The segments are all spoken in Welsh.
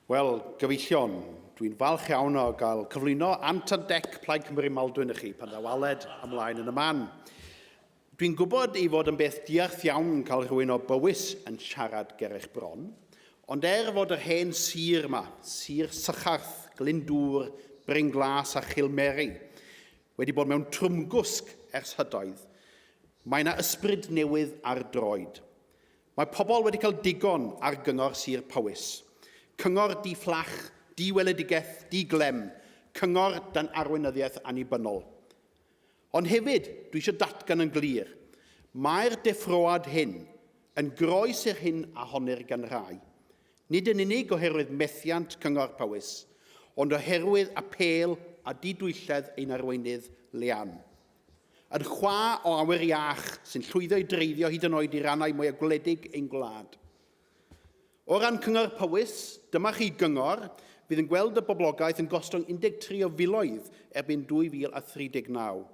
Wel, gyfeillion, dwi'n falch iawn o gael cyflwyno Ant a Dec Plaid Cymru Maldwyn i chi pan ddaw Aled ymlaen yn y man. Dwi'n gwybod ei fod yn beth diarth iawn cael rhywun o Bowys yn siarad ger eich bron, ond er fod yr hen sir yma, Sir Sycharth, Glyndŵr, Bryn Glas a Chilmeri, wedi bod mewn trwmgwsg ers hydoedd, mae yna ysbryd newydd ar droed. Mae pobl wedi cael digon ar Gyngor Sir Powys. Cyngor di-fflach, di-weledigaeth, di-glem, cyngor dan arweinyddiaeth annibynnol. Ond hefyd, dwi eisiau datgan yn glir, mae'r deffroad hyn yn groes i'r hyn a honnir gan rai. Nid yn unig oherwydd methiant Cyngor Powys, ond oherwydd apêl a didwylledd ein arweinydd, Leanne. Yn chwa o awyr iach sy'n llwyddo i dreiddio hyd yn oed i rannau mwyaf gwledig ein gwlad. O ran Cyngor Powys, dyma chi gyngor fydd yn gweld y boblogaeth yn gostwng 13 o filoedd erbyn 2039.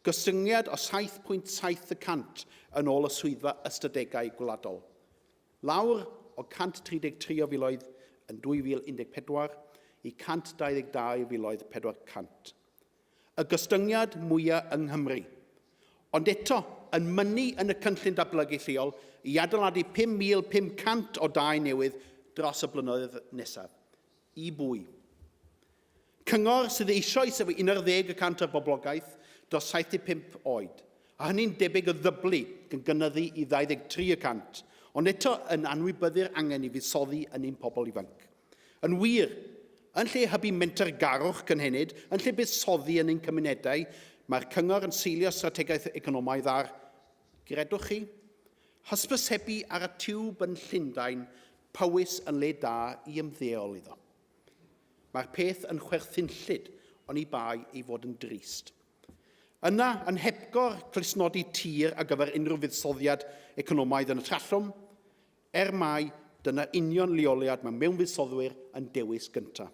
Gostyngiad o 7.7 y cant yn ôl y Swyddfa Ystadegau Gwladol. Lawr o 133 o filoedd yn 2014 i 122 filoedd 400. y gostyngiad mwya' yng Nghymru. Ond eto, yn mynnu yn y cynllun datblygu lleol i adeiladu 5,500 o dai newydd dros y blynyddoedd nesaf. I bwy? Cyngor sydd eisoes efo 11 y cant o'r boblogaeth dros 75 oed, a hynny'n debyg o ddyblu gan gynyddu i 23 y cant, ond eto yn anwybyddu'r angen i fuddsoddi yn ein pobl ifanc. Yn wir, yn lle hybu mentergarwch cynhenid, yn lle buddsoddi yn ein cymunedau, mae'r Cyngor yn seilio strategaeth economaidd ar, gredwch chi, hysbysebu ar y tiwb yn Llundain, Powys yn le da i ymddeol iddo. Mae'r peth yn chwerthinllyd, oni bai ei fod yn drist. Yna, yn hepgor clustnodi tir ar gyfer unrhyw fuddsoddiad economaidd yn y Trallwng, Er mai dyna union leoliad mae mewnfuddsoddwyr yn dewis gyntaf.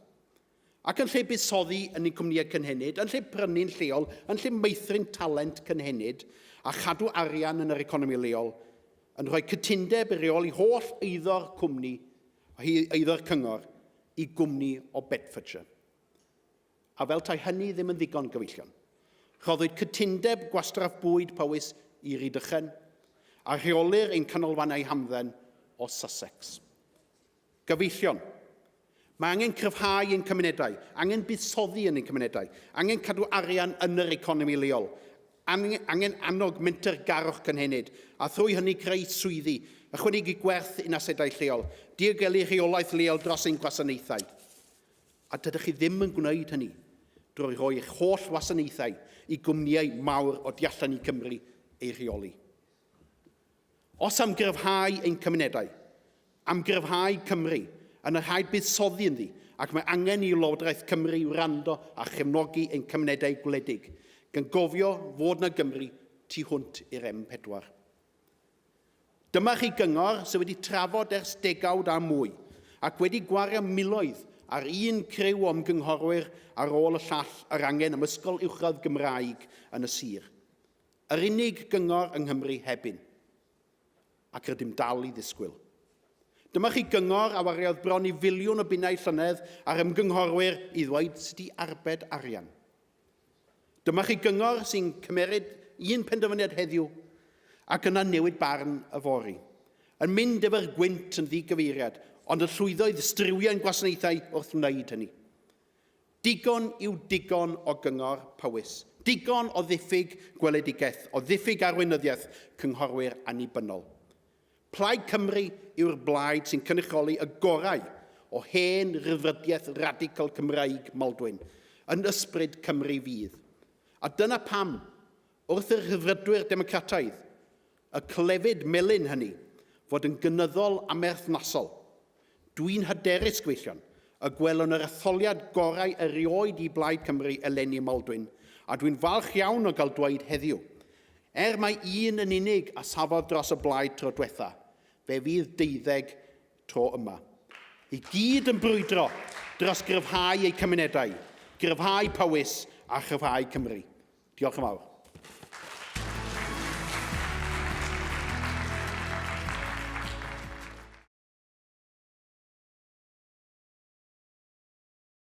Ac yn lle buddsoddi yn ein cwmnïau cynhenid, yn lle prynu'n lleol, yn lle meithrin talent cynhenid a chadw arian yn yr economi leol, yn rhoi cytundeb i reoli holl eiddo'r cwmni, eiddo'r cyngor, i gwmni o Bedfordshire. A fel tai hynny ddim yn ddigon, gyfeillion, rhoddwyd cytundeb gwastraff bwyd Powys i Rydychen, a rheolir ein canolfannau hamdden o Sussex. Gyfeillion, mae angen cryfhau ein cymunedau, angen buddsoddi yn ein cymunedau, angen cadw arian yn yr economi leol, angen annog mentergarwch cynhenid, a thrwy hynny creu swyddi, ychwanegu gwerth i'n asedau lleol, diogelu rheolaeth leol dros ein gwasanaethau. A dydych chi ddim yn gwneud hynny drwy roi eich holl wasanaethau i gwmnïau mawr o du allan i Cymru eu rheoli. Os am gryfhau ein cymunedau, am gryfhau Cymru, yna rhaid buddsoddi ynddi, ac mae angen i Lywodraeth Cymru wrando a chefnogi ein cymunedau gwledig, gan gofio fod 'na Gymru tu hwnt i'r M4. Dyma chi gyngor sydd wedi trafod ers degawd a mwy, ac wedi gwario miloedd ar un criw o ymgynghorwyr ar ôl y llall yr angen am ysgol uwchradd Gymraeg yn y sir. Yr unig gyngor yng Nghymru heb un. Ac rydym dal i ddisgwyl. Dyma chi gyngor a wariodd bron i filiwn o bunnau llynedd ar ymgynghorwyr i ddweud sut i arbed arian. Dyma chi gyngor sy'n cymeryd un penderfyniad heddiw ac yna newid barn yfory. Yn mynd efo'r gwynt yn ddigyfeiriad, ond yn llwyddo i ddistrywio ein gwasanaethau wrth wneud hynny. Digon yw digon o gyngor Powys. Digon o ddiffyg gweledigaeth, o ddiffyg arweinyddiaeth cynghorwyr annibynnol. Plaid Cymru yw'r blaid sy'n cynrychioli y gorau o hen ryddfrydiaeth radical Cymraeg Maldwyn, yn ysbryd Cymru Fydd. A dyna pam, wrth i'r Rhyddfrydwyr Democrataidd, y clefyd melyn hynny, fod yn gynyddol amherthnasol, dwi'n hyderus, gyfeillion, y gwelwn yr etholiad gorau erioed i Blaid Cymru eleni ym Maldwyn, a dwi'n falch iawn o gael dweud heddiw, Er mai un yn unig a safodd dros y blaid tro dwetha, fe fydd deuddeg tro yma. I gyd yn brwydro dros gryfhau eu cymunedau, gryfhau Powys a chryfhau Cymru. Diolch yn fawr.